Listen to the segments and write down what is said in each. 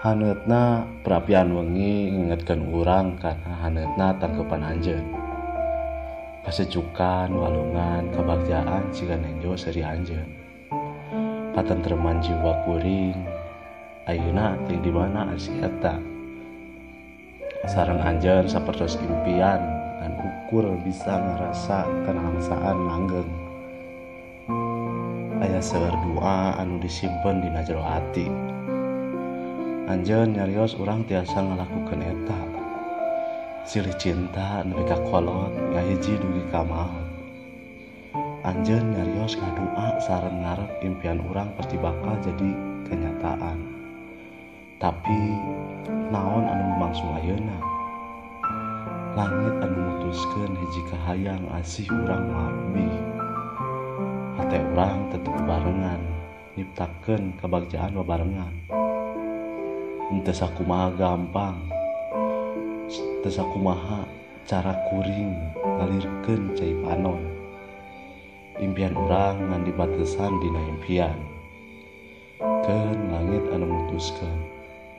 Haneutna perapian wengi ngingetkeun urang kana haneutna tangkeupan anjeun. Kasejukan, walungan, kabagjaan siga nenjo seuri anjeun. Katentreman jiwa kuring ayeuna teh di mana si eta. Sareng anjeun sapertos impian ngan ukur bisa ngarasa kanalangsaan langgeng. Aya seueur doa anu disimpen dina jero ati. Anjeun nyarios urang tiasa ngalakukeun eta. Silih cinta nepi ka kolot ngahiji dugi ka maot. Anjeun nyarios ngadua sareng ngarep impian urang pasti bakal jadi kenyataan. Tapi naon anu lumangsung ayeuna? Langit anu mutuskeun hiji kahayang asih urang moal lebih. Hate urang tetep bebarengan, nyiptakeun kabagjaan bebarengan. Henteu sakumaha gampang, teu sakumaha cara kuring ngalirkeun cai panon. Impian urang ngan dibatesan dina impian. Keun langit anu mutuskeun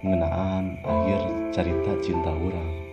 ngeunaan akhir carita cinta urang.